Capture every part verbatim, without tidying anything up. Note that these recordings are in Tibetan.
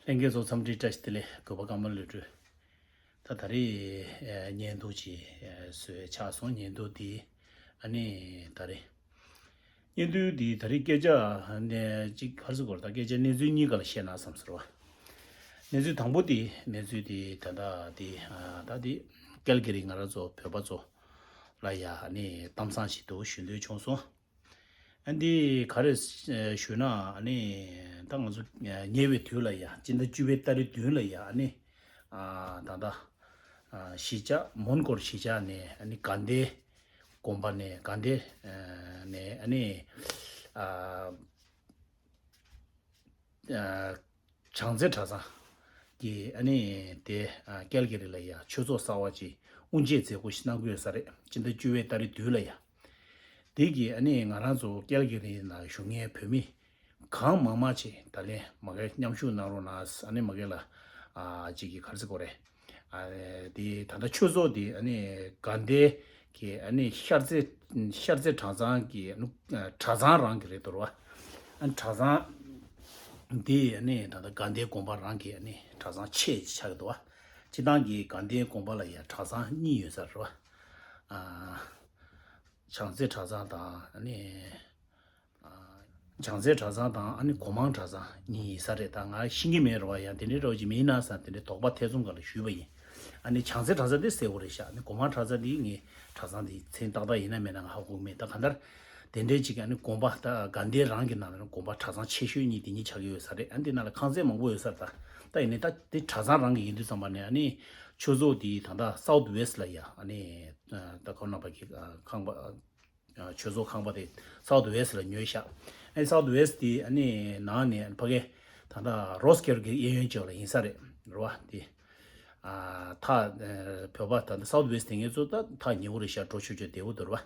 ལྷན་རྒྱས་ཚོ་འཚམས་འདྲི་བཀྲ་ཤིས་བདེ་ལེགས། གུས་པ་ཀརྨ་བློ་གྲོས། ད་ད་རེས་ཨ་བརྙན་ཐུང་ཅིག་ཨ་བཟོས་ཆགས་སོང་། བརྙན་ཐུང་འདི་ཨ་ནི་ད་རེས་བརྙན་ཐུང་འདི་ད་རེས་སྐད་ཆ་ནས་ཅིག་ཧར་སི་གོར་ད་སྐད་ཆ་གནས་ཚུལ་གཉིས་ཀ་ལ་བཤད་ན་བསམ་ཟེར་བ། གནས་ཚུལ་དང་པོ་འདི་གནས་ཚུལ་འདི་ད་ད་འདི་ཨ་ད་འདི་ཀལ་གི་རི་ང་རང་ཚོ་བོད་པ་ཚོ་ལ་ཡ་ཨ་ནི་གཏམ་བཟང་ཞིག་འདུག་ཞུ་འདོད་བྱུང་སོང་། ཨ་འདི་ག་རེ་ཞུ་ན་ཨ་ནི་ད་ང་ཚོ་ཉེ་བའི་དུས་ལ་ཡ་སྤྱི་ཟླ་བཅུ་པའི་ཏ་རིག་བདུན་ལ་ཡ་ཨ་ནི་ཨ་ད་ད་ཨ་གཞིས་ཆགས་མོན་གྷོ་གཞིས་ཆགས་ནས་ཨ་ནི་དགའ་ལྡན་དགོན་པ་ནས་དགའ་ལྡན་ཨ་ནས་ཨ་ནི་ཨ་ཨ་བྱང་རྩེ་གྲྭ་ཚང་གི་ཨ་ནི་དེ་ཨ་ཀལ་གི་རི་ལ་ཡ་ཆོས་ཚོགས་གསར་བ་ཅིག་དབུ་འབྱེད་མཛད་སྒོ་ཞིག་གནང་གི་ཡོད་ས་རེད། སྤྱི་ཟླ་བཅུ་པའི་ཏ་རིག་བདུན་ལ་ཡ། དེ་གི་ཨ་ནི་ང་རང་ཚོ་ཀལ་གི་རི་ནང་བཞུགས་མཁན་བོད་མི་གང་མང་མང་ཅིག་ད་ལན་མ་གི་མཉམ་ཞུགས་གནང་རོགས་གནང་། ཨ་ནི་མ་གི་ལ་ཨ་ཅིག་གི་ག་རེ་ཟེར་དགོས་རེད། ཨ་དེ་ད་ལྟ་ཆོས་ཚོགས་དེ་ཨ་ནི་དགའ་ལྡན་གི་ཨ་ནི་ཤར་རྩེ་ཤར་རྩེ་གྲྭ་ཚང་གི་ཨ་ནི་གྲྭ་ཚང་རང་གི་རེད་འདུག་ར་བ། ཨ་ནི་གྲྭ་ཚང་དེ་ཨ་ནི་ད་ལྟ་དགའ་ལྡན་དགོན་པ་རང་གི་ཨ་ནི་གྲྭ་ཚང་ཆེ་ཆགས་ཀྱི་འདུག་བ། སྤྱི་བཏང་གི་དགའ་ལྡན་དགོན་པ་ལ་ཡ་གྲྭ་ཚང་གཉིས་ཡོད་ས་རེད་བ། ཨ་བྱང་རྩེ་གྲྭ་ཚང་དང་ཨ་ནི་ཨ་བྱང་རྩེ་གྲྭ་ཚང་དང་ཨ་ནི་སྒོ་མང་གྲྭ་ཚང་གཉིས་ཡིན་ས་རེད། ད་ང་ཤེས་ཀྱི་མེད་རེད་བ། ཡང་དེ་འདྲའི་རོགས་ཅིག་མིན་ན་བསམ་དེ་འདྲའི་དོགས་པ་ཐེ་ཚོམ་སྒང་ལ་ཞུས་པ་ཡིན། ཨ་ནི་བྱང་རྩེ་གྲྭ་ཚང་དེ་གསལ་པོ་རེད་ཤག་ཨ་ནི་སྒོ་མང་གྲྭ་ཚང་དེ་ངས་གྲྭ་ཚང་དེ་མཚན་ཏག་ཏག་ཡིན་ན་མེད་ན་ང་ཧ་གོ་གི་མེད། ད་གང་ལྟར་དེ་འདྲའི་ཅིག་ཨ་ནི་དགོན་པ་ད་དགའ་ལྡན་རང་གི་ནང་ལ་དགོན་པ་གྲྭ་ཚང་ཆེ་ཤོས་གཉིས་དེ་གཉིས་ཆགས་ཀྱི་ཡོད་ས་རེད། ཨ་ནི་དེ་ནང་ལ་ཁང་ཚན་མང་པོ་ཡོད་ས་རེད། ད་ད་ཡིན་ནའི་ད་དེ་གྲྭ་ཚང་རང་གི་ཡིན་དུས་ཙམ་པ་ནས་ཨ་ནི་ཆོས་ཚོགས་དེ་ད་ལྟ་སའུཐ་ཝེསྟ་ལ་ཡ་ཨ་ནི་ད་ཁོ་རྣམ་པ་གི་ཁང་པ། ཆོས་ཚོགས་ཁང་པ་དེ་སའུཐ་ཝེསྟ་ལ་ཉོས་ཤག་ཨ་ནི་སའུཐ་ཝེསྟ་དེ་ཨ་ནི་ནང་ནས་ཕ་གི་ད་ལྟ་རོས་ཀེར་གྱི་གཡས་གཡོན་ཅིག་ལ་ཡིན་ས་རེད་རེད་བ། དེ་ཨ་ཐག་བོད་པ་ད་ལྟ་སའུཐ་ཝེསྟ་དེ་ངེད་ཚོ་ད་ཐག་ཉེ་བོ་རེད་ཤག་འགྲོ་ཆོག་ཆོག་བདེ་བོ་འདུག་རེད་བ།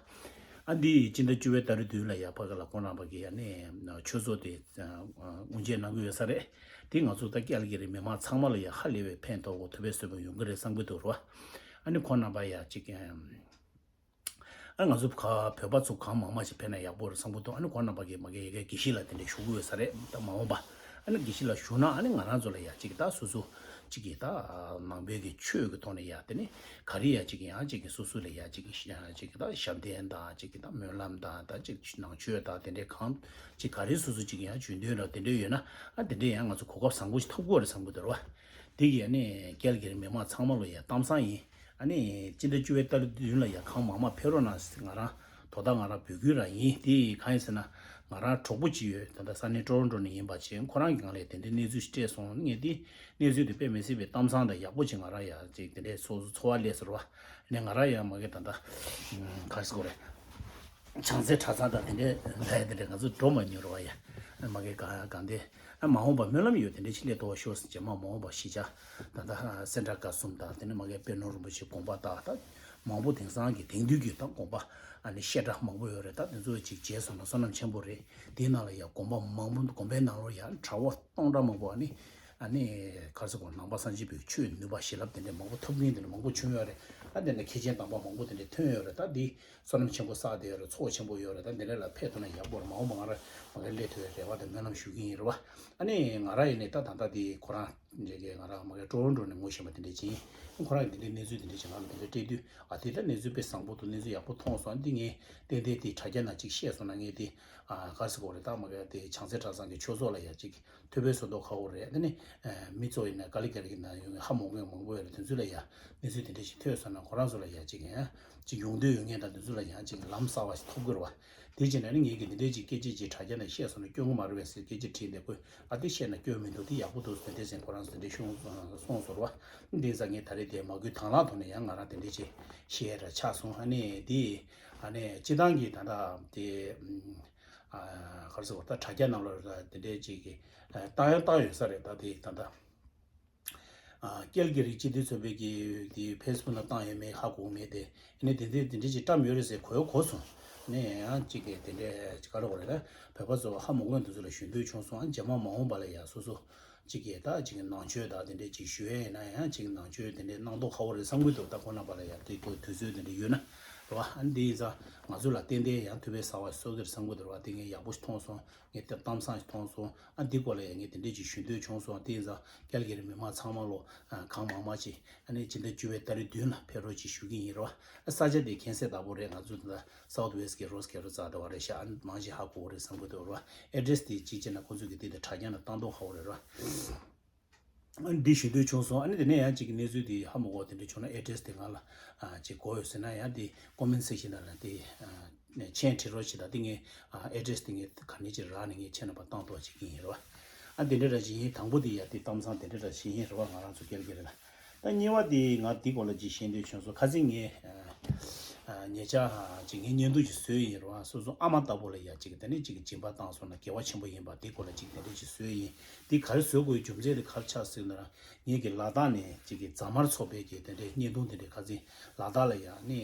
ཨ་འདི་སྤྱི་ཟླ་བཅུ་པའི་ཏ་རིག་བདུན་ལ་ཡ་ཕ་གི་ལ་ཁོང་རྣམ་པ་གི་ཨ་ནི་ཆོས་ཚོགས་དེ་དབུ་འབྱེད་གནང་གི་ཡོད་ས་རེད། དེ་ང་ཚོ་ད་ཀལ་གི་རི་མི་མང་ཚང་མ་ལ་ཡ་ཧ་ལས་པའི་ཕན་ཐོགས་གོ་ཐུབ་པའི་བཟོ་འདྲ་ཡོང་གི་རེད་བསམ་གི་འདུག་རེད་བ། ཨ་ནི་ཁོང་རྣམ་པ་ཡ་ཅིག་ཨ་ང་ཚོ་ག་བོད་པ་ཚོ་གང་མང་མང་ཞིག་ཕེབས་ན་ཡག་པོ་རེད་བསམ་གྱི་འདུག་ཨ་ནི་ཁོང་རྣམ་པ་གིས་མ་གི་ཡ་གི་དགེ་བཤེས་ལགས་དེ་འདྲ་ཞུ་གི་ཡོད་ས་རེད། ད་མ་འོངས་པ་ཨ་ནི་དགེ་བཤེས་ལགས་ཞུ་ན་ཨ་ནི་ང་རང་ཚོ་ལ་ཡ་གཅིག་ད་སོ་སོ་གཅིག་གི་ད་ནང་པའི་གི་ཆོས་ཀྱི་ཐོག་ནས་ཡ་དེ་ནི་ག་རེ་ཡ་གཅིག་ཡང་གཅིག་གི་སོ་སོ་ལ་ཡ་གཅིག་གི་གཅིག་གི་ད་ཞབས་བརྟན་དང་གཅིག་གི་ད་སྨོན་ལམ་དང་ད་གཅིག་ནང་ཆོས་དང་དེ་འདྲའི་གང་གཅིག་ག་རེ་སོ་སོ་གཅིག་ཡང་བརྗོད་འདོད་ལ་དེ་འདྲ་ཡོད་ན་ཨ་དེ་འདྲ་ཡང་ང་ཚོ་གོ་སྐབས་བཟང་པོ་ཞིག་ཐོབ་དགོས་རེད་བསམ་གྱི་འདུག་རེད་བ། དེ་གི་ཨ་ནི་ཀལ་གི་རི་མི་མང་ཚང་མ་ལ་ཡ་གཏམ་བཟང་ཡིན། ཨ་ནི་སྤྱི་ཟླ་བཅུ་པའི་ཏ་རིག་བདུན་ལ་ཡ་གང་མང་མང་ཕེབས་རོགས་གནང་ཟེར། ང་རང་དོ་བདག་ང་རང་འབོད་སྐུལ་རང་ཡིན། དེ་གང་ཡིན་ཟེར་ན་ང་རང་གྲོགས་པོ་གཅིག་ཡོད། ད་ལྟ་ས་གནས་ཀྲོ་རོན་ཀྲོ་ནས་ཡིན་པ་བྱས་ཁོ་རང་གི་ངང་ལས་དེ་འདྲའི་གནས་ཚུལ་ཞིག་སྤྲད་སོང་། ངས་དེ་གནས་ཚུལ་དེ་དཔེ་མི་སྲིད་པའི་གཏམ་བཟང་དང་ཡག་པོ་ཅིག་ང་རང་ཡ་ཅིག་དེ་འདྲའི་ཚོ་ཚོར་བ་སླེབས་ཟེར་བ། ནས་ང་རང་ཡང་མ་གི་ད་ལྟ་ག་རེ་ཟེར་དགོས་རེད། བྱང་རྩེ་གྲྭ་ཚང་དང་དེ་འདྲའི་ལས་དེ་འདྲའི་ང་ཚོ་འགྲོ་མ་མྱོང་རེད་བ་ཡ། མ་གི་གང་གང་དེ། ཨ་མ་འོངས་པ་སྨོན་ལམ་ཡོད་དེ་འདྲ་ཞིག་སླེབས་ཐུབ་པ་ཤོག་ཟེར། རྗེས་མ་མ་འོངས་པ་གཞིས་ཆགས་ད་ལྟ་སེ་འབྲས་དགའ་གསུམ་དང་དེ་ནས་མ་གི་དཔལ་ནོར་རིན་པོ་ཆེ་དགོངས་པ་དག་ད་མང་པོ་དེང་སང་གི་དེང་དུས་ཀྱི་ད་དགོངས་པ་ཨ་ནི་བཤད་གྲྭ་མང་པོ་ཡོད་རེད། ད་དེ་ཚོ་ཅིག་མཇལ་སོང་ན་བསོད་ནམས་ཆེན་པོ་རེད། དེའི་ནང་ལ་ཡང་དགོངས་པ་མང་པོ་དགོན་པའི་ནང་ལོགས་ཡང་གྲྭ་པ་སྟོང་ཕྲག་མང་པོ་ཨ་ནི་ཨ་ནི་ག་རེ་ཟེར་དགོས། ནང་པ་སངས་རྒྱས་པའི་ཆོས་ནུས་པ་བྱིན་རླབས་དེ་འདྲ་མང་པོ་ཐོབ་མཁན་དེ་འདྲ་མང་པོ་བྱུང་ཡོད་རེད། ཨ་དེ་འདྲ་མཁས་ཆེན་དམ་པ་མང་པོ་དེ་འདྲ་ཐོན་ཡོད་རེད། ད་འདི་བསོད་ནམས་ཆེན་པོ་བསགས་བསྡད་ཡོད་རེད། ཚོགས་ཆེན་པོ་ཡོད་རེད། ད་འདི་འདྲ་ལ་ཕེབས་ཐུབ་ན་ཡག་པོ་རེད། མ་འོངས་པ་ང་རང་མ་གི་སླེབས་ཐུབ་པའི་རེ་བ་དང་སྨོན་ལམ་ཞུ་གི་ཡིན་རེད་བ། ཨ་ནི་ང་རང་ཡིན་ནའི་ད་ད་ལྟ་འདི་ཁོ་རང་འདྲ་གི་ང་རང་མ་གི་ཀྲོ་རོན་ཀྲོ་ནས་ངོ་ཤེས་པ་དེ་འདྲ་ཅིག་ཡིན། ཁོ་རང་གིས་འདི་འདྲའི་གནས་ཚུལ་དེ་འདྲ་ཅིག་ང་ལ་དེ་འདྲ་སྤྲད་དུས་ཨ་དེ་ད་གནས་ཚུལ་དཔེ་བཟང་པོ་འདུག་གནས་ཚུལ་ཡག་པོ་མཐོང་སོང་། ཨ་འདི་ངས་ཏན་ཏན་དེ་དྲ་རྒྱ་ནང་ཅིག་བཤད་སོང་ན་ངས་དེ་ཨ་ག་རེ་ཟེར་དགོས་རེད། ད་མ་གི་དེ་བྱང་རྩེ་གྲྭ་ཚང་གི་ཆོས་ཚོགས་ལ་ཡ་ཅིག་ཐུབ་པའི་བཟོ་འདྲ་ཁག་པོ་རེད། དེ་ནི་མི་ཚོ་ཡིན་ན་ག་ལེ་ག་ལེ་གི་ནང་ཡོང་མཁན་ཧ་མ་གོ་མཁན་མང་པོ་ཡོད་རེད། དེ་ཚོ་ལ་ཡ་གནས་ཚུལ་དེ་འདྲ་ཞིག་ཐོས་སོང་ན་ཁོ་རང་ཚོ་ལ་ཡ་ཅིག་ཡང་ཅིག་ཡོང་འདོད་ཡོད་མཁན་དང་དེ་ཚོ་ལ་ཡང་ཅིག་ལམ་གསར་བ་ཞིག་ཐོབ་དགོས་རེད་བ། དེ་བྱས་ན་ནི་ངེད་ཀྱིས་འདི་འདྲའི་ཅིག་སྐད་ཆ་ཅིག་དྲ་རྒྱ་ནང་བཤད་སོང་ན་སྐྱོན་གྱི་མ་རེད་པས་ཟེར་སྐད་ཆ་དྲིས་ནས་ཁོས་ཨ་དེ་བཤད་ན་སྐྱོན་མི་འདུག་དེ་ཡག་པོ་འདུག་དེ་འདྲ་ཟེར་ཁོ་རང་ཚོ་དེ་འདྲ་གསུངས་གསུངས་སོང་རེད་བ། དེ་ཙང་ངས་ད་རེས་དེ་མ་གུས་དང་བླངས་ཐོག་ནས་ཡང་ང་རང་དེ་འདྲ་ཅིག་བཤད་ར་ཆགས་སོང་། ཨ་ནི་དེ་ཨ་ནི་སྤྱི་བཏང་གི་ད་ལྟ་དེ། ཨ་ག་རེ་ཟེར་བ། ད་དྲ་རྒྱ་ནང་ལ་དེ་འདྲའི་ཅིག་གི་ཨ་བཏང་ཡང་བཏང་ཡོད་ས་རེད། ད་དེ་ད་ལྟ་ཨ་ཀལ་གི་རི་སྤྱི་མཐུན་ཚོགས་པའི་གི་དེ་ཕེ་སི་བུག་ནང་བཏང་ཡོད་མེད་ཧ་གོ་མེད་དེ། ཨ་ནི་དེ་འདྲའི་དེ་འདྲའི་ཅིག་བཀྲམ་ཡོད་རེད་ཟེར་གོ་གོ་སོང་། ནས་ཡང་ཅིག་གི་དེ་འདྲའི་ཅིག་ག་རེ་གོ་རེད། ད་བོད་པ་ཚོ་ཧ་མ་གོ་མཁན་དེ་ཚོ་ལ་ཞུ་འདོད་བྱུང་སོང་། ཨ་རྗེས་མ་མ་འོངས་པ་ལ་ཡ་སོ་སོ་ཅིག་གིས་ད་ཅིག་ནང་ཆོས་དང་དེ་འདྲའི་ཅིག་ཞུ་ཡས་ཡིན་ན་ཡང་ཅིག་ནང་ཆོས་དེ་འདྲའི་གནང་མདོག་ཁ་པོ་རེད་བསམ་གྱི་འདུག་ད་ཁོ་རྣམ་པ་ལ་ཡ་དེ་ཁོ་དུས་ཚོད་དེ་འདྲ་ཡོད་ན་ རེད་བ། ཨ་ནི་དེ་ཡིན་ཙང་ང་ཚོ་ལ་ཏན་ཏན་ཡང་ཐུབ་པའི་གསར་བ་གསོལ་གི་རེད་བསམ་གི་འདུག་རེད་བ། དེ་ངས་ཡག་པོ་ཞིག་མཐོང་སོང་། ངས་དེར་གཏམ་བཟང་ཞིག་མཐོང་སོང་། ཨ་འདི་སྐོར་ལ་ཡང་ངས་དེ་འདྲས་ཅིག་ཞུ་འདོད་བྱུང་སོང་། དེ་ཡིན་ཙང་ཀལ་གི་རི་མི་མང་ཚང་མ་ལོ་གང་མང་མང་ཅིག་ཨ་ནི་སྤྱི་ཟླ་བཅུ་པའི་ཏ་རིག་བདུན་ལ་ཕེབས་རོགས་ཅིག་ཞུ་གི་ཡིན་རེད་བ། ཨ་ས་ཆ་དེ་ཁྱད་གསད་བདག་པོ་རེད། ང་ཚོ་འདི་ལ་South West གི་Rose Carol རྩ་དེ་བ་རེད་ཤག་ཨ་ནི་མང་ཞིག་ཧ་གོ་གི་རེད་བསམ་གི་འདུག་རེད་བ། ཨེ་ཌི་རེ་སི་དེ་གཅིག་བྱས་ན་ཁོང་ཚོ་གི་དེ་དེ་དྲ་རྒྱ་ནང་བཏང་མདོག་ཁ་པོ་རེད་རེད་བ། འདི་ཞུ་འདོད་བྱུང་སོང་། ཨ་ནི་དེ་ནས་ཡང་གཅིག་གི་གནས་ཚུལ་དེ་ཧ་མ་གོ་བ་དེ་འདྲ་བྱུང་ན་ཨེ་ཌི་རེ་སི་དེ་ང་ལ་ཨ་གཅིག་དགོས་ཡོད་ཟེར་ན་ཡང་དེ་ཀོ་མེན་སེག་ཤན་ནང་ལ་དེ་ཨ་མཆན་བྲིས་རོགས་བྱེད་དང་། དེ་ངས་ཨ་ཨེ་ཌི་རེ་སི་དེ་ངས་ག་ནས་ཅིག་རག་ནས་ངས་ཁྱེད་རྣམ་པ་བཏང་ཐོག་བྱེད་ཀྱི་ཡིན་རེད་བ། ཨ་དེ་འདྲ་འདྲ་ཞིག་ཡིན། དང་པོ་དེ་ཡ་དེ་གཏམ་བཟང་དེ་འདྲ་འདྲ་ཞིག་ཡིན་རེད་བ། ང་རང་ཚོ་ཀལ་གི་རི་ལ། ད་གཉིས་པ་དེ་ང་དེ་སྐོར་ལ་ཅིག་བཤད་འདོད་བྱུང་སོང་། ཁ་སང་ངས་ཨ་ཨ་ཉེ་ཆར་ཅིག་ངས་བརྙན་ཐུང་ཅིག་བཟོས་ཡིན་རེད་བ། སོ་སོ་ཨ་མ་ལྟ་བུ་ལ་ཡ་ཅིག་དེ་ནས་ཅིག་སྦྱིན་པ་བཏང་སོང་ན་དགེ་བ་ཆེན་པོ་ཡིན་པ་དེ་སྐོར་ལ་ཅིག་དེ་འདྲ་ཅིག་བཟོས་ཡིན། དེ་ག་རེ་བཟོ་དགོས་རྒྱུ་མཚན་དེ་ག་རེ་ཆགས་ཟེར་ན། ངེད་ཀྱི་ལ་དྭགས་ནས་ཅིག་གི་རྫ་དམར་ཚོགས་པའི་གི་དེ་འདྲའི་བརྙན་ཐུང་དེ་འདྲའི་ཁ་སང་ལ་དྭགས་ལ་ཡ་ནི་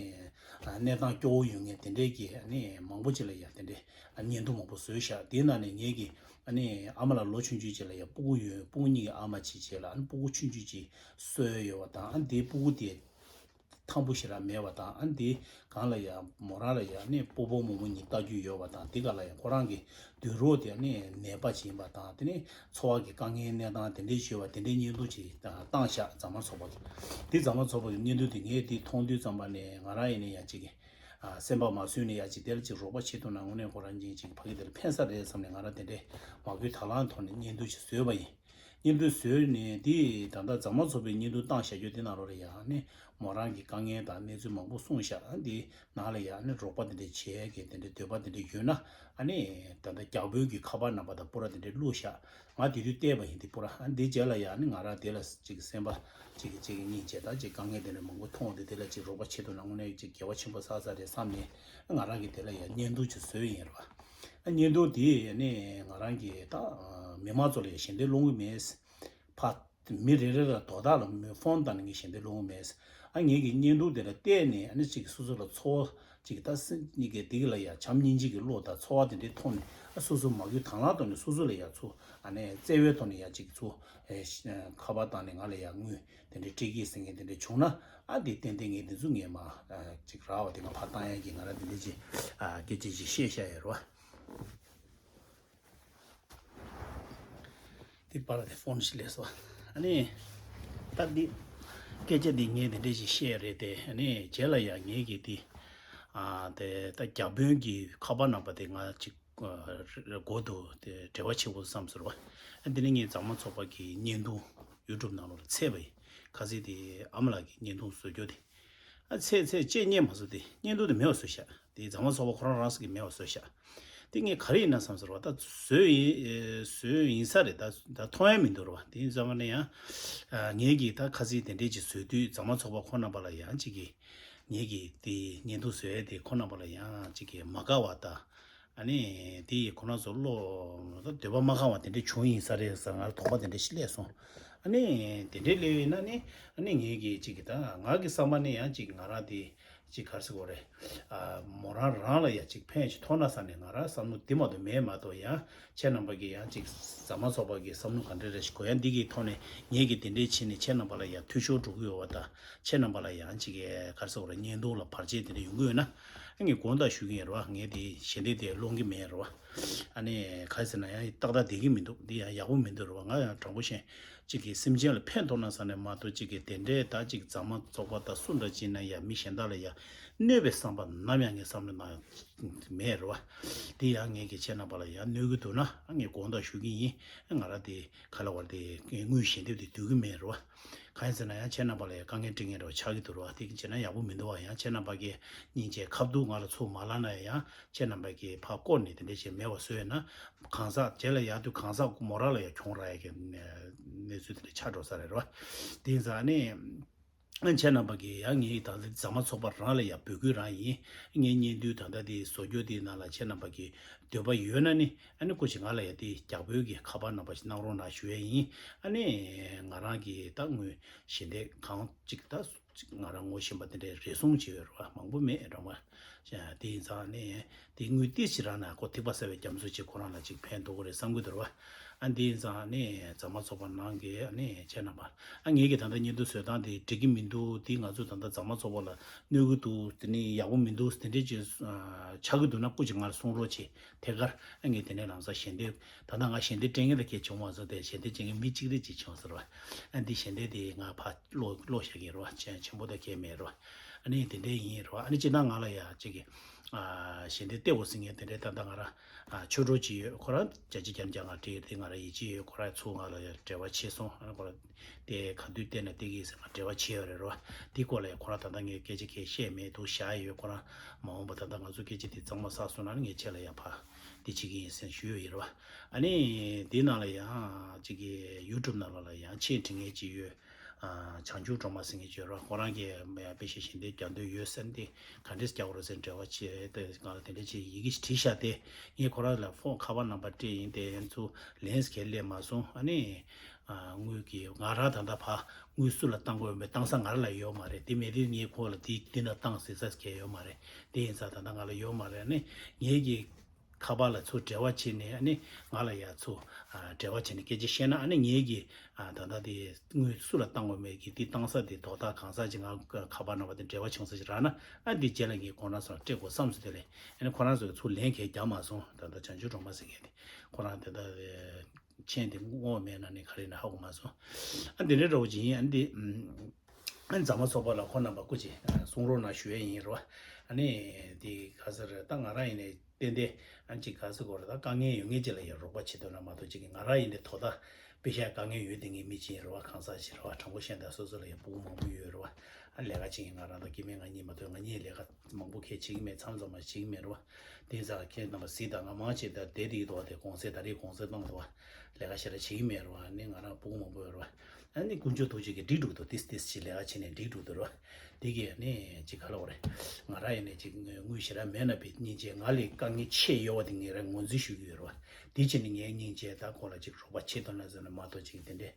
གནས་སྟངས་སྐྱོ་བོ་ཡོད་མཁན་དེ་འདྲའི་གི་ནི་མང་པོ་ཅིག་ལ་ཡ་དེ་འདྲའི་བརྙན་ཐུང་མང་པོ་བཟོས་ཤག་དེའི་ནང་ནས་ངེད་ཀྱི་ནི་ཨ་མ་ལ་ལོ་ཆུང་ཆུང་ཅིག་ལ་ཡ་སྤུ་གུ་ཡོད། སྤུ་གུ་གཉིས་ཀྱི་ཨ་མ་བྱས་བྱས་ལ་ཨ་ནི་སྤུ་གུ་ཆུང་ཆུང་ཅིག་གསོས་ཡོད་པ་དང་། ཨ་ནི་དེའི་སྤུ་གུ་དེ་ཐང་པོ་ཞེ་དྲག་མེད་པ་དང་། ཨ་ནི་དེའི་སྒང་ལ་ཡང་མོ་རང་ལ་ཡང་ནི་སྤོ་བོ་རྨོ་མོ་གཉིས་ལྟ་རྒྱུ་ཡོད་པ་དང་། དེ་ག་ལ་ཡང་ཁོ་རང་གི་དུད་འགྲོ་དེ་ནི་ནད་པ་ཅིག་ཡིན་པ་དང་། དེ་ནི་འཚོ་བ་གི་དཀའ་ངལ་གནས་སྟངས་དེ་འདྲའི་ཞུས་པ་དེ་འདྲའི་བརྙན་ཐུང་ཅིག་བཏང་ཤག་རྫ་དམར་ཚོགས་པ་གི། དེ་རྫ་དམར་ཚོགས་པ་གི་བརྙན་ཐུང་དེ་ངས་དེ་མཐོང་དུས་ཙམ་པ་ནས་ང་རང་ཡིན་ནའི་ཡང་ཅིག་གི་ཨ་སེམས་པ་མ་བཟོད་ནས་ཡང་ཅིག་དེ་ལ་ཅིག་རོགས་པ་བྱེད་ཐུབ་ན་དངོས་གནས་ཁོ་རང་ཅིག་ཅིག་ཕ་གི་དེ་ལ་ཕན་ས་རེད་བསམ་ནས་ང་རང་དེ་འདྲའི་མ་བསྐུལ་དང་བླངས་ཐོག་ནས་བརྙན་ཐུང་ཅིག་བཟོས་པ་ཡིན། བརྙན་ཐུང་བཟོས་ནས་དེ་ད་ལྟ་རྫ་དམར་ཚོགས་པའི་བརྙན་ཐུང་བཏང་བཞག་རྒྱུ་དེ་ནང་ལོགས་ལ་ཡང་ནི་མོ་རང་གི་དཀའ་ངལ་དང་གནས་ཚུལ་མང་པོ་གསུངས་ཤག་ཨ་འདི་ནང་ལ་ཡང་ནི་རོགས་པ་དེ་འདྲ་བྱེད་ཡས་ཀྱི་དེ་འདྲའི་འདོད་པ་དེ་འདྲ་ཡོད་ན། ཨ་ནི་ད་ལྟ་བརྒྱ་དཔོན་གྱི་ཁ་པར་ནམ་བར་དང་པུ་ར་དེ་འདྲ་བླུགས་ཤག་ང་དེ་དུས་བལྟས་པ་ཡིན། དེ་པུ་ར་ཨ་འདི་རྗེས་ལ་ཡང་ནི་ང་རང་དེ་ལ་ཅིག་སེམས་པ་ཅིག་ཅིག་སྙིང་རྗེ་དང་ཅིག་དཀའ་ངལ་དེ་འདྲ་མང་པོ་མཐོང་སྟེ། དེ་ལ་ཅིག་རོགས་པ་བྱེད་ཐུབ་ན་དངོས་གནས་ཅིག་དགེ་བ་ཆེན་པོ་བསགས་ས་རེད་བསམ་ནས་ང་རང་གིས་དེ་ལ་ཡང་བརྙན་ཐུང་ཅིག་བཟོས་ཡིན་རེད་བ། ཨ་བརྙན་ཐུང་དེ་ནི་ང་རང་གིས་ད་མི་མང་ཚོ་ལ་ཡང་ཞལ་འདེབས་སློང་གི་མེད། ཕ་མི་རེ་རེ་ལ་དོ་བདག་ལ་མི་ཕོན་བཏང་ནས་ངས་ཞལ་འདེབས་སློང་གི་མེད། ཨ་ངེད་ཀྱི་བརྙན་ཐུང་དེ་ལ་བལྟས་ནས་ཨ་ནི་ཅིག་སོ་སོ་ལ་ཚོར་བ་ཅིག་ད་སེམས་གཉིས་ཀའི་སྡིག་ལ་ཡང་བྱམས་སྙིང་རྗེ་གི་བློ་དང་ཚོར་བ་དེ་འདྲའི་ཐོག་ནས། ཨ་སོ་སོ་མ་བསྐུལ་དང་བླངས་ཐོག་ནས་སོ་སོ་ལ་ཡང་ཚུར་ཨ་ནི་བརྩེ་བའི་ཐོག་ནས་ཡང་ཅིག་ཚུར་ཨེ་ཤ་ཁ་པར་བཏང་ནས་ང་ལ་ཡང་དངུལ་དེ་འདྲའི་སྤྲད་ཀྱི་ཟེར་མཁན་དེ་འདྲ་བྱུང་ན། ཨ་དེ་ཏན་ཏན་ངས་དེ་ཚོ་ངས་མ་ཨ་ཅིག་རག་པ་དེ་ང་ཕར་བཏང་ཡག་གི་ང་རང་དེ་འདྲ་ཅིག་ཨ་སྐད་ཆ་ཅིག་བཤད་བཞག་ཡོད་རེད་བ། དེ་པར་དེ་ཕོན་ཞིག་སླེབས་སོང་། ཨ་ནི་ད་འདི་སྐད་ཆ་འདི་ངས་དེ་འདྲ་ཞིག་བཤད་རེད་དེ། ཨ་ནི་རྗེས་ལ་ཡང་ངེད་ཀྱི་དེ་ཨ་དེ་ད་བརྒྱ་དཔོན་གྱི་ཁ་པར་ནམ་བར་དེ་ང་ཅིག་ཨ་གོ་འདུག་དེ་འབྲེལ་བ་བྱེད་དགོས་བསམ་ཟེར་བ། ཨ་འདི་ནི་ངས་རྫ་དམར་ཚོགས་པ་གི་བརྙན་ཐུང་ཡུ་ཊུབ་ནང་ལོགས་ལ་ཚད་པ་ཡིན། ཁ་སང་དེ་ཨ་མ་ལགས་ཀྱི་བརྙན་ཐུང་བཟོ་རྒྱུ་དེ། ཨ་ཚེ་ཚེ་ལྕེ་རྙེད་མ་སོང་སྟེ། བརྙན་ཐུང་དེ་མེད་པ་བཟོས་ཤག་དེ་རྫ་དམར་ཚོགས་པ་ཁོ་རང་རང་སོ་གི་མེད་པ་བཟོས་ཤག་དེ་ངས་ག་རེ་ཡིན་ན་བསམ་ཟེར་བ། ད་བཟོས་ཡིན་ཨེ་བཟོས་ཡིན་ས་རེད། ད་ད་མཐོང་ཡ་མི་འདུག་རེད་བ། དེ་ཡིན་ཙང་མ་ནས་ཡང་ཨ་ངེད་ཀྱིས་ད་ཁ་སང་དེ་འདྲས་ཅིག་བཟོས་དུས་རྫ་དམར་ཚོགས་པ་ཁོ་རྣམ་པ་ལ་ཡང་ཅིག་གིས་ངེད་ཀྱིས་དེ་བརྙན་ཐུང་བཟོས་ཡ་དེ་ཁོ་རྣམ་པ་ལ་ཡང་ཅིག་གིས་མ་དགའ་བ་དང་། ཨ་ནི་དེ་ཡིས་ཁོ་རང་ཚོ་བློ་འདོད་པ་མ་ཁེངས་པ་དེ་འདྲ་བྱུང་ཡིན་ས་རེད་ཟེར་ང་ལ་དོགས་པ་དེ་འདྲ་ཞིག་སླེབས་སོང་། ཨ་ནི་དེ་འདྲའི་སླེབས་ཡིན་ན་ནི་ཨ་ནི་ངེད་ཀྱིས་ཅིག་གི་ད་ང་གི་བསམ་པ་ནི་ཡང་ཅིག་ང་རང་དེ་ཅིག་ག་རེ་ཟེར་དགོས་རེད། ཨ་མོ་རང་རང་ལ་ཡང་ཅིག་ཕན་ཅིག་ཐོགས་ན་བསམ་ནས་ང་རང་བསམ་བློ་དེ་མ་གཏོགས་མེད་མ་གཏོགས། ཡང་ཁྱེད་རྣམ་པ་གིས་ཡང་ཅིག་རྫ་དམར་ཚོགས་པ་གི་བསམ་བློ་ག་འདྲ་རེ་ཞིག་གོ་ཡང་འདི་གི་ཐོག་ནས་ངེད་ཀྱིས་དེ་འདྲའི་ཕྱིན་ནས་ཁྱེད་རྣམ་པ་ལ་ཡང་འཐུས་ཤོར་འགྲོ་གི་ཡོད་པ་དང་། ཁྱེད་རྣམ་པ་ལ་ཡང་ཅིག་ག་རེ་ཟེར་དགོས་རེད། བརྙན་ཐུང་ལ་བར་ཆད་དེ་འདྲ་ཡོང་གི་ཡོད་ན། ངས་དགོངས་དག་ཞུ་གི་ཡིན་རེད་བ། ངས་དེ་ཞལ་འདེབས་དེ་སློང་གི་མེད་རེད་བ། ཨ་ནི་ག་རེ་ཟེར་ན་ཡང་ཏག་ཏག་བསྡད་ཀྱི་མི་འདུག་འདི་ཡང་ཡག་པོ་མི་འདུག་རེད་བ། ང་ཡང་དྲང་པོ་བཤད། གཅིག་གིས་སེམས་ཅན་ལ་ཕན་ཐོགས་ན་བསམ་ནས་མ་གཏོགས། གཅིག་གིས་དེ་འདྲའི་ད་གཅིག་རྫ་དམར་ཚོགས་པ་དང་སུ་འདྲ་ཅིག་ན་ཡང་མི་གཞན་དག་ལ་ཡང་གནོད་པའི་བསམ་པ་ནམ་ཡང་ངའི་བསམ་བློ་ནང་མེད་རེད་བ། དེ་ཡང་ངས་ཀྱིས་ཁྱེད་རྣམ་པ་ལ་ཡང་གནོད་ཀྱི་འདུག་ན་ངས་དགོངས་དག་ཞུ་གི་ཡིན། ང་རང་དེ་ག་ལ་བར་དེ་དངུལ་ཞལ་འདེབས་དེ་སྡོད་ཀྱི་མེད་རེད་བ། གང་ཡིན་ཟེར་ན་ཡང་ཁྱེད་རྣམ་པ་ལ་ཡང་དཀའ་ངལ་སྤྲད་མཁན་འདྲ་བ་ཆགས་ཀྱི་འདུག་རེད་བ། དེ་བྱས་ན་ཡག་པོ་མི་འདུག་བ། ཡང་ཁྱེད་རྣམ་པ་གིས་སྙིང་རྗེ་ཁ་ཐུག་ང་ལ་ཚུར་མ་ལབ་ན་ཡང་། ཁྱེད་རྣམ་པ་གིས་ཕར་བསྐོར་ནས་དེ་འདྲ་བྱས་མེད་པ་བཟོས་ཡོད་ན། གང་ཟག་རྗེས་ལ་ཡར་དུས་གང་ཟག་མོ་རང་ལ་ཡང་གྱོང་རག་ཡ་གི་གནས་ཚུལ་དེ་འདྲ་ཆགས་འགྲོ་ས་རེད་རེད་བ། དེ་ཡིན་ཙང་ནི་ཁྱེད་རྣམ་པ་གིས་ཡང་ངའི་ད་ལྟ་རྫ་དམར་ཚོགས་པ་རང་ལ་ཡང་འབོད་སྐུལ་རང་ཡིན། ངའི་བརྙན་ཐུང་ད་ལྟ་དེ་བཟོ་རྒྱུ་དེའི་ནང་ལ་ཁྱེད་རྣམ་པ་གིས་འདོད་པ་ཡོད་ན་ནི། ཨ་ནི་སྐུ་མཁྱེན་ང་ལ་ཡང་དེ་རྒྱ་བོད་ཀྱི་ཁ་པར་ནང་པ་ཞིག་གནང་རོགས་གནང་ཞུ་ཡ་ཡིན། ཨ་ནི་ང་རང་གིས་ད་དངུལ་ཞལ་འདེབས་གང་ཅིག་ད་ཅིག་ང་རང་ངོ་ཤེས་པ་དེ་འདྲའི་རེ་ཟུང་ཅིག་ཡོད་རེད་བ། མང་པོ་མེད་རང་བ། དེ་ཡིན་ཙང་ནི་དེ་དངུལ་ཏོག་ཙམ་རག་ན་ཁོ་ཐིགས་པ་གསར་པའི་རྒྱ་མཚོ་ཅིག་ཁོ་རང་ལ་ཅིག་ཕན་ཐོགས་ཀྱི་རེད་བསམ་གྱི་འདུག་རེད་བ། ཨ་འདི་ཡིན་ཙང་ནི་རྫ་མ་ཚོགས་པ་ནང་གི་ཨ་ནི་ཁྱེད་རྣམ་པ། ཨ་ངེད་ཀྱི་ད་ལྟ་བརྙན་ཐུང་བཟོ་སྟངས་དེ་འགྲིག་གི་མི་འདུག་དེ་ང་ཚོ་ད་ལྟ་རྫ་མ་ཚོགས་པ་ལ་གནོད་གི་འདུག་དེ་ནི་ཡག་པོ་མི་འདུག་དེ་འདྲས་ཅིག་ཆགས་ཀྱི་འདུག་ན་སྐུ་མཁྱེན་ང་ལ་གསུང་རོགས་བྱེད། དེ་གར་ཨ་ངས་དེ་ནས་ལམ་སང་ཞལ་འདེབས། ད་ལྟ་ང་ཞལ་འདེབས་སྤྲད་མཁན་ལ་ཁྱེད་བྱུང་བ་ཚོ་དེ་ཞལ་འདེབས་སྤྲད་མཁན་མི་གཅིག་རེ་ཅིག་བྱུང་ཟེར་བ། ཨ་འདི་ཞལ་འདེབས་དེ་ང་ཕར་ཀློག་ཀློག་བཞག་གི་རེད་བ། ཆེན་ཆེན་པོ་ད་གས་མེད་རེད་བ། ཨ་ནི་དེ་འདྲས་ཡིན་རེད་བ། ཨ་ནི་སྤྱིར་བཏང་ང་ལ་ཡ་གཅིག་གི་ཞལ་འདེབས་སྟེར་དགོས་ཟེར་མཁན་དེ་འདྲས་ད་ལྟ་ང་རང་ཆོས་གྲོགས་ཅིག་ཡོད། ཁོ་རང་བརྒྱ་ཆ་བརྒྱ་ནས་བརྒྱ་ང་བྲིས་ཏེ་ང་རང་ཡིད་ཆེས་ཡོད། ཁོ་རང་ཚུར་ང་ལ་ཡ་འབྲེལ་བ་བྱས་སོང་། ཨ་ནི་ཁོ་རང་དེ་ག་དུས་བལྟས་ན་བལྟ་གི་ཟེར་ང་འབྲེལ་བ་བྱས་ཡོད་རེད་རེད་བ། དེ་སྐོར་ལ་ཡ་ཁོ་རང་ད་ལྟ་ངས་སྐད་ཆ་གས་བཤད་མེད་འདུག་བཞག་ཡོད། ཁོ་རང་མ་འོངས་པ་ད་ལྟ་ང་ཚོ་སྐད་ཆ་དེ་གཙང་མ་བསགས་སོང་ན་ངས་ཁྱེད་ལ་ཡ་ཕར་འདི་བྱེད་ཀྱི་ཡིན་ཟེར་ཞུས་ཡོད་རེད་བ། ཨ་ནི་དེའི་ནང་ལ་ཡང་གཅིག་གི་ཡུ་ཊུབ་ནང་ལོགས་ལ་ཡང་མཆན་འབྲི་མཁན་ཅིག་ཡོད། ཨ་བྱང་ཆུབ་སྒྲོལ་མ་ཟེར་མཁན་ཅིག་ཡོད་རེད་བ། ཁོ་རང་གིས་དཔེ་ཆ་ཞལ་འདེབས་རྒྱག་འདོད་ཡོད་ཟེར་ཏེ་ག་འདྲས་རྒྱག་དགོས་རེད་ཟེར་འབྲེལ་བ་བྱས་ཏེ་ང་ལ་དེ་འདྲས་ཅིག་ཡི་གེ་ཞིག་བྲིས་བཞག་སྟེ། ངས་ཁོ་རང་ལ་ཕོན་ཁ་པར་ནམ་བར་སྤྲད་ཡིན། དེ་ཡང་ཚུར་ལན་གང་ཡང་སླེབས་མ་སོང་། ཨ་ནི་ཨ་དངུལ་གྱི་ང་རང་ད་ལྟ་ཕར་དངུལ་སུ་ལ་བཏང་དགོས་ཡོད་མེད་བཏང་ས་ང་རང་ལ་ཡོད་མ་རེད། དེ་མེད་དུས་ངས་ཁོ་ལ་དེ་འདི་ན་བཏང་ཟེར་ས་གང་ཡང་ཡོད་མ་རེད། དེ་ཡིན་ཙང་ད་ལྟ་ང་ལ་ཡོད་མ་རེད། ཨ་ནི་ངེད་ཀྱི་ཁ་པར་ལ་ཚུར་འབྲེལ་བ་བྱས་ནས་ཨ་ནི་ང་ལ་ཡ་ཚུར་ཨ་འབྲེལ་བ་བྱས་ནས་སྐད་ཆ་བཤད་ན། ཨ་ནི་ངེད་ཀྱིས་ཨ་ད་ལྟ་དེ་དངུལ་སུ་ལ་བཏང་དགོས་མེད་ཀྱི་དེ་བཏང་ས་དེ་རྡོག་རྟགས་གང་ཟག་ཅིག་ང་ཁ་པར་ནམ་བར་དེ་འབྲེལ་བ་བྱུང་ས་ཅིག་རག་ན། ཨ་འདི་རྗེས་ལ་ངས་ཁོང་རྣམ་ཚོར་སྤྲད་དགོས་བསམ་སོང་། དེ་ལས་ཨ་ནི་ཁོང་རྣམ་ཚོ་གིས་ཚུར་ལན་གང་ཡང་རྒྱག་མ་སོང་། ད་ལྟ་བྱང་ཆུབ་སྒྲོལ་མ་ཟེར་མཁན་དེ་ཁོ་རང་དེ་ལྟ་མཆན་དེ་བསྔོགས་མེད་ན་ནི་ག་རེ་ན་ཧ་གོ་མ་སོང་། ཨ་འདི་འདྲའི་འདྲ་བོ་ཅིག་ཡིན། ཨ་འདི་ཨ་རྫ་མ་ཚོགས་པ་ལ་ཁོང་རྣམ་པ་སྐུ་མཁྱེན་གསུང་རོགས་གནང་ཞུ་ཡས་ཡིན་རེད་བ། ཨ་ནི་དེ་ག་ཟེར་རེད། ད་ང་རང་ཡིན་ནའི་ཏན་ཏན་ཨ་ཅིག་ག་ཟེར་དགོས་རེད། ད་དཀའ་ངལ་ཡོད་མཁན་ཅིག་ལ་ཡང་རོགས་པ་བྱེད་ཐུབ་ན་མ་གཏོགས། ཅིག་གི་ང་རང་ཡིན་ནའི་དོ་བདག་དཔེ་ཆ་དཀའ་ངལ་ཡོད་དེ་ངའི་མི་ཅིག་ཡིན་རེད་བ། གང་ཟག་ཅིག་རེད་བ། དྲང་པོ་བཤད་ན་སོ་སོ་ལ་ཡང་ཕྲུ་གུ་མང་པོ་ཡོད་རེད་བ། ཨ་ལས་ཀ་བྱེད་མཁན་ང་རང་དང་སྐྱེ་དམན་ང་གཉིས་མ་གཏོགས། ང་གཉིས་ལས་ཀ་མང་པོ་གང་ཡང་བྱེད་ཀྱི་མེད། མཚམས་མཚམས་མ་བྱེད་ཀྱི་མེད་རེད་བ། དེ་ཡིན་ཙང་ཁྱེད་རྣམ་པ་གཟིགས་དང་། ང་མང་ཆེ་ད་བསྡད་བསྡད་ཀྱི་འདུག་བ། དེ་གུང་སེང་ད་རེས་གུང་སེང་གནང་འདུག་བ། ལས་ཀ་ཞེ་དྲག་བྱེད་ཀྱི་མེད་རེད་བ། ཨ་ནི་ང་རང་ཕྲུ་གུ་མང་པོ་ཡོད་རེད་བ། ཨ་ནི་དཀོན་མཆོག་ཐུགས་རྗེ་གིས་འགྲིག་འགྲོ་གི་འདུག་ཏིས་ཏིས་ཅིག་ལས་ཀ་བྱས་ནས་འགྲིག་འགྲོ་གི་འདུག་རེད་བ། དེ་གིས་ཨ་ནི་ཅིག་ག་ལབ་དགོས་རེད། ང་རང་ཡིན་ནའི་ཅིག་དངུལ་ཞེ་དྲག་མེད་ན་བས་སྙིང་རྗེ། ང་ལས་དཀའ་ངལ་ཆེ་ཡོད་བ་དེ་ངས་རང་ངོས་འཛིན་ཞུ་གི་ཡོད་རེད་བ། དེ་བྱས་ནས་ངས་སྙིང་རྗེ་ད་ཁོ་ལ་ཅིག་རོགས་པ་བྱེད་ཐུབ་ན་ཟེར་ན་མ་གཏོགས། ཅིག་དེ་འདྲས་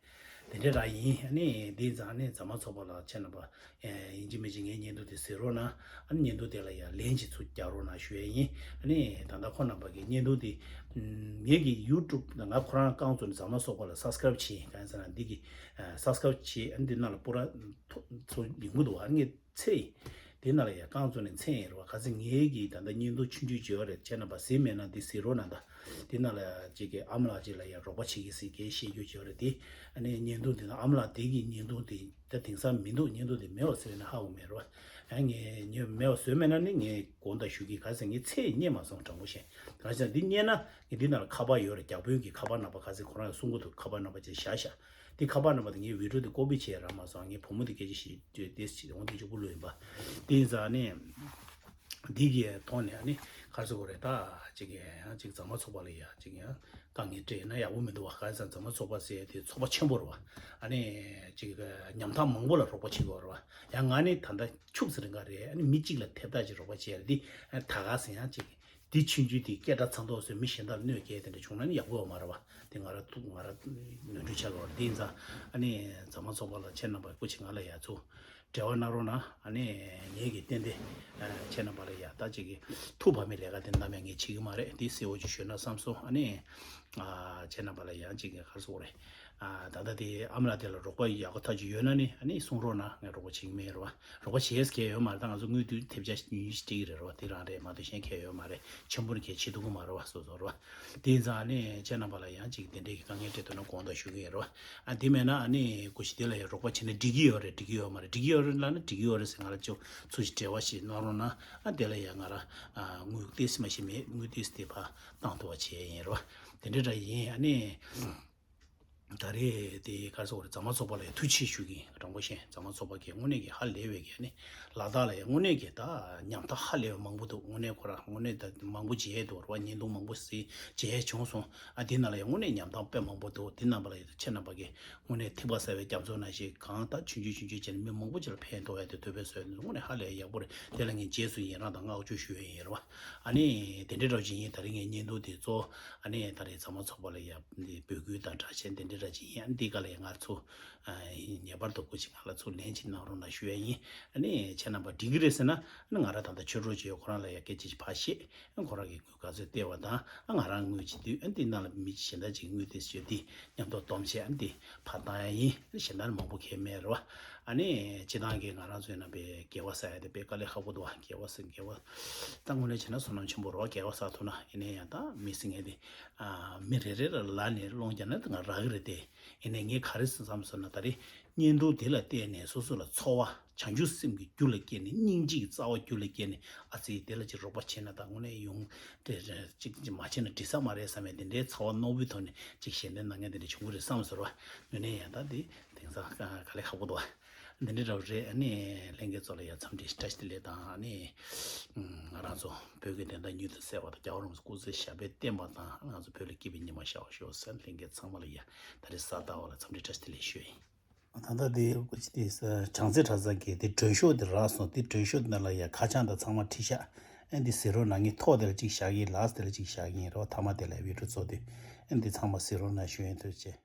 དེ་འདྲས་རང་ཡིན། ཨ་ནི་དེ་ཡིན་ཙང་ཨ་ནི་རྫ་མ་ཚོགས་པ་ལ་ཁྱེད་རྣམ་པ་ཡིན་གཅིག་མིན་གཅིག་ངའི་བརྙན་ཐུང་དེ་གཟིགས་རོགས་གནང་། ཨ་ནི་བརྙན་ཐུང་དེ་ལ་ཡང་ལན་ཅིག་ཚུར་རྒྱག་རོགས་གནང་ཞུ་ཡས་ཡིན། ཨ་ནི་ད་ལྟ་ཁོང་རྣམ་པ་གི་བརྙན་ཐུང་དེ་ངེད་ཀྱི་ཡུ་ཊུབ་ང་ཁོ་རང་རྐང་བཙུགས་ནས་རྫ་མ་ཚོགས་པ་ལ་སབ་སི་ཀ་རབ་བྱས་ཡིན། གང་ཡིན་ཟེར་ན་འདི་གི་སབ་སི་ཀ་རབ་བྱས། ཨ་ནི་འདི་ནང་ལ་པུ་ར་ཚུར་ཡོང་གི་འདུག་ཨ་ནི་ངས་འཚོལ་ཡིན། དེ་ནང་ལ་ཡང་རྐང་བཙུགས་ནས་འཚོལ་ཡིན་རེད་བ། ག་ཚོད་ངེད་ཀྱི་ད་ལྟ་བརྙན་ཐུང་ཆུང་ཆུང་བྱས་པ་རེད། ཁྱེད་རྣམ་པ་གཟིགས་མེད་ན་དེ་གཟིགས་རོགས་གནང་ད། དེ་ནང་ལ་ཅིག་གི་ཨ་མ་ལགས་ཅིག་ལ་ཡང་རོགས་པ་བྱེད་ཀྱི་ཟེར་གྱི་བཤད་རྒྱུ་བྱས་པ་རེད་དེ། ཨ་ནི་བརྙན་ཐུང་དེ་ནང་ཨ་མ་ལགས་དེ་གི་བརྙན་ཐུང་དེ་ད་དེང་སང་མི་འདུག་བརྙན་ཐུང་དེ་མེད་པ་བཟོས་ན་ཧ་གོ་མེད་རེད་བ། ཨ་ངས་ཉོས་མེད་པ་བཟོས་མེད་ན་ནི་ངས་དགོངས་དག་ཞུ་གི། ག་ཚོད་ངས་འཚོལ་རྙེད་མ་སོང་། དྲང་པོ་བཤད། ག་ཚོད་འདི་རྙེད་ན་ངས་འདི་ནང་ལ་ཁ་པར་ཡོད་རེད། རྒྱ་དཔོན་གྱི་ཁ་པར་ནང་པ་ག་ཚོད་ཁོ་རང་གསུང་གི་འདུག་ཁ་པར་ནང་པ་ཅིག་བཞག་བཞག་དེ་ཁ་པར་ནང་པ་དེ་ངའི་བི་ཌི་ཡོ་དེ་ཀོ་པི་བྱས་རག་མ་སོང་། ངའི་བུ་མོ་དེ་སྐད་ཆ་ཞིག་བརྗོད་དེ་ཞིག་འོང་དེ་གཅིག་པུ་ལོས་ཡིན་པ། དེ་ཡིན་ཙང་ནི་འདི་གི་ཐོག་ནས་ཨ་ནི་ག་རེ་ཟེར་དགོས་རེད། ད་ཅིག་ཡང་ཅིག་རྫ་མ་ཚོགས་པ་ལ་ཡ་ཅིག་ཡང་དཀའ་ངལ་འཕྲད་ན་ཡག་པོ་མི་འདུག་བ། ག་རེ་ཟེར་ན་རྫ་མ་ཚོགས་པ་ཟེར་དེ་ཚོགས་པ་ཆེན་པོ་རེད་བ། ཨ་ནི་ཅིག་ཉམ་ཐག་མང་པོ་ལ་རོགས་པ་བྱེད་དགོས་རེད་བ། ཡང་ང་ནི་ད་ལྟ་ཁྱུག་ཙམ་རིང་ག་རེད། ཨ་ནི་མི་གཅིག་ལ་ཐེབས་ཐག་ཅིག་རོགས་པ་བྱས་རེད། འདི་ད་ག་ཟེར་ཡང་ཅིག་འདི་ཆུང་ཆུང་དེ་སྐད་གྲགས་ཚ་མདོག་བཟོས་མི་གཞན་དག་ལ་གནོད་སྐྱེལ་དེ་འདྲ་བྱུང་ན་ནི་ཡག་པོ་ཡོད་མ་རེད་བ། དེ་ང་རང་ཐུག་ང་རང་ནོར་འཁྲུལ་ཆགས་ཀྱི་བ་རེད། དེ་ཡིན་ཙང་ཨ་ནི་རྫ་མ་ཚོགས་པ་ལ་ཁྱེད་རྣམ་པ་སྐུ་མཁྱེན་ང་ལ་ཡ་ཚུར་འབྲེལ་བ་གནང་རོགས་གནང་། ཨ་ནི་ངེད་ཀྱིས་ཏན་ཏན་ཁྱེད་རྣམ་པ་ལ་ཡ་ད་ཅིག་གི་ཐུགས་ཕམ་པའི་ལས་ཀ་དེ་ནམ་ཡང་ངས་བྱེད་ཀྱི་མ་རེད། དེ་གསལ་བོ་ཅིག་ཞུས་ན་བསམ་སོང་། ཨ་ནི་ཁྱེད་རྣམ་པ་ལ་ཡང་ཅིག་གི་ག་རེ་ཟེར་དགོས་རེད། ཨ་ད་ལྟ་དེ་ཨ་མ་ལགས་དེ་ལ་རོགས་པ་ཡག་པོ་ཐག་ཆོད་ཡོད་ན་ནི་ཨ་ནི་གསུང་རོགས་གནང་། ངས་རོགས་པ་བྱེད་ཀྱི་མེད་རེད་བ། རོགས་པ་བྱེད་ཡས་གལ་ཡོད་མ་རེད། ད་ང་ཚོ་དངུལ་དུ་ཐེབས་ཆག་ཉུང་ཉུང་ཞིག་སྤྲད་ཀྱི་རེད་རེད་བ། དེ་རང་རེད་མ་གཏོགས་གཞན་གལ་ཡོད་མ་རེད། ཆེན་པོ་ནི་གལ་ཆེ་ཐུབ་ཀྱི་མ་རེད་བ། སོ་སོ་རེད་བ། དེ་ཡིན་ཙང་ཨ་ནི་ཁྱེད་རྣམ་པ་ལ་ཡང་ཅིག་དེ་འདྲའི་གི་དཀའ་ངལ་འཕྲད་ཐུབ་ན་དགོངས་དག་ཞུ་གི་ཡིན་རེད་བ། ཨ་དེ་མེད་ན་ཨ་ནི་སྐུ་མཁྱེན་དེ་ལ་ཡང་རོགས་པ་བྱས་ན་འགྲིག་གི་ཡོད་རེད། འགྲིག་གི་ཡོད་མ་རེད། འགྲིག་གི་ཡོད་རེད་ལབ་ན་འགྲིག་གི་ཡོད་རེད་ཟེར་ང་ལ་ཚུར་ཚུར་ཞིག་འབྲེལ་བ་ཞིག་གནང་རོགས་གནང་། ཨ་དེ་ལ་ཡང་ང་རང་ཨ་དངུལ་ཏོག་ཙམ་མ་ཞིག་མེད། དངུལ་ཏོག་ཙམ་དེ་ཕར་བཏང་ཐུབ་པ་བྱས་ཡིན་རེད་བ། དེ་འདྲ་འདྲ་ཡིན། ཨ་ནི། ད་རེས་དེ་ག་རེ་ཟེར་དགོས་རེད། རྫ་མ་ཚོགས་པ་ལ་ཡང་ཐུགས་རྗེ་ཆེ་ཞུ་གི་ཡིན། དྲང་པོ་བཤད། རྫ་མ་ཚོགས་པ་གིས་དངོས་གནས་ཀྱི་ཧ་ལས་པའི་གི་ནི་ལ་དྭགས་ལ་ཡང་དངོས་གནས་ཀྱི་ད་ཉམ་ཐག་ཧ་ལས་པའི་མང་པོ་འདུག་དངོས་གནས་ཁོ་རང་དངོས་གནས་ད་མང་པོ་མཇལ་འདུག་རེད་བ། བརྙན་ཐུང་མང་པོ་གཟིགས་མཇལ་བྱུང་སོང་། ཨ་དེ་ནང་ལ་ཡང་དངོས་གནས་ཉམ་ཐག་དཔེ་མང་པོ་འདུག་དེ་རྣམ་པ་ལ་ཡང་ཁྱེད་རྣམ་པ་གིས་དངོས་གནས་ཐིགས་པ་གསར་པའི་རྒྱ་མཚོ་ནང་བཞིན་གང་ལྟར་ཆུང་ཆུང་ཆུང་ཆུང་བྱས་ནས་མི་མང་པོ་ཅིག་ལ་ཕན་ཐོགས་ཡ་དེ་ཐུགས་ཕན་གསོས་ནས་དངོས་གནས་ཧ་ལས་ཡག་པོ་རེད། དེ་ལ་ངས་རྗེས་སུ་ཡི་རང་དང་བསྔགས་བརྗོད་ཞུ་ཡ་ཡིན་རེད་བ། ཨ་ནི་དེ་འདྲའི་འདྲ་བོ་ཅིག་ཡིན། ད་རེས་ངས་བརྙན་ཐུང་དེ་གཙོ་བོ་ཨ་ནི་ད་རེས་རྫ་མ་ཚོགས་པ་ལ་ཡ་འདི་འབོད་སྐུལ་དང་སྦྲགས་བྱས་དེ་འདྲའི་ ལ་ཅིག་ཡིན། འདི་ག་ལ་ཡང་ང་ཚོ་ངེས་པར་དུ་སྐུ་མཁྱེན་ང་ལ་ཚུར་ལན་ཅིག་གནང་རོགས་གནང་ཞུ་ཡ་ཡིན། ཨ་ནི་ཁྱེད་རྣམ་པ་འགྲིག་གི་རེད་ཟེར་ན། ཨ་ནི་ང་རང་ད་ལྟ་ཆོས་གྲོགས་ཅིག་ཡོད། ཁོ་རང་ལ་ཡང་སྐད་ཆ་ཅིག་ཕར་བཤད། ཨ་ཁོ་རང་གི་དངུལ་ག་ཚོད་སྟེར་བ་དང་། ཨ་ང་རང་དངུལ་ཅིག་འདུག་ཨ་འདི་ནང་ལ་མི་གཞན་དག་ཅིག་དངུལ་དེ་ཞུ་དེ་མཉམ་དུ་བསྡོམས་བྱས། ཨ་འདི་ཕར་བཏང་ཡ་ཡིན། གཞན་དག་མང་པོ་གལ་མེད་རེད་བ། ཨ་ནི་སྤྱི་བཏང་གི་ང་རང་ཚོའི་ནང་པའི་དགེ་བ་བསགས་ཡ་དེ་དཔེ་དཀའ་ལས་ཁག་པོ་འདུག་བ། དགེ་བ་བསགས། དགེ་བ་ད་དངོས་གནས་བྱས་ན་བསོད་ནམས་ཆེན་པོ་རེད་བ། དགེ་བ་བསགས་ཐུབ་ན། ཡིན་ན་ཡང་ད་མི་སེར་ངན་དེ་ཨ་མི་རེ་རེ་ལ་ལ་ནས་སློང་རྒྱག་ན་ད་ང་རག་གི་རེད་དེ། ཡིན་ནའི་ངས་ག་རེ་བསམ་སོང་ན། ད་རེས་བརྙན་ཐུང་དེ་ལ་བལྟས་ནས་སོ་སོ་ལ་ཚོར་བ་བྱང་ཆུབ་སེམས་ཀྱི་རྒྱུ་ལ་སྐྱེས་ནས། སྙིང་རྗེ་གི་རྩ་བ་རྒྱུ་ལ་སྐྱེས་ནས། ཨ་ཙི་དེ་ལ་ཅིག་རོགས་པ་བྱས་ན་ད་དངོས་གནས་ཡོང་། དེ་ཅིག་ཅིག་མ་བྱས་ན་འགྲིག་ས་མ་རེད་བསམ་ཡ་དེ་འདྲའི་ཚོར་བ་རྣོ་པོའི་ཐོག་ནས་ཅིག་ཞལ་འདེབས་གནང་མཁན་དེ་འདྲ་བྱུང་གི་རེད་བསམ་སོང་བ། དངོས་གནས་ཡང་ད་དེ་དེང་སང་དཀའ་ལས་ཁག་པོ་འདུག་བ། འདི་འདྲ་འདྲ་བོ་རེད། ཨ་ནི་ལྷན་རྒྱས་ཚོ་ལ་ཡ་འཚམས་འདྲི་བཀྲ་ཤིས་བདེ་ལེགས་དང་། ཨ་ནི་ང་རང་ཚོ་བོད་ཀྱི་བདེན་མཐའ་མྱུར་དུ་གསལ་བ་དང་། རྒྱལ་བ་རིན་པོ་ཆེ་སྐུ་ཚེ་ཞབས་པད་བརྟན་པ་དང་། ང་ཚོ་བོད་ལ་སྐྱིད་པའི་ཉི་མ་ཤར་བ་ཤོག་ཟེར། ལྷན་རྒྱས་ཚང་མ་ལ་ཡ་ད་རེས་གཟའ་ཟླ་བ་ལ་འཚམས་འདྲི་བཀྲ་ཤིས་བདེ་ལེགས་ཞུ་ཡིན། ད་ལྟ་དེ་ཅི་དེ་བྱང་རྩེ་གྲྭ་ཚང་གི་དེ་མགྲོན་ཤོག་དེ་རག་སོང་། དེ་མགྲོན་ཤོག་དེ་ནང་ལ་ཡ་ཁ་བྱང་དང་ཚང་མ་བྲིས་ཤག་ཨ་འདི་གཟིགས་རོགས་གནང་། ངས་ཐོག་དེ་ལ་གཅིག་བཞག་གི་ཡིན། ལགས་དེ་ལ་གཅིག་བཞག་གི་ཡིན་རོགས། མཐའ་མ་དེ་ལ་བི་ཌི་ཡོ་བཟོ་དུས། ཨ་འདི་ཚང་མ་གཟིགས་རོགས་གནང་ཞུ་ཡིན། ཐུགས་རྗེ་ཆེ།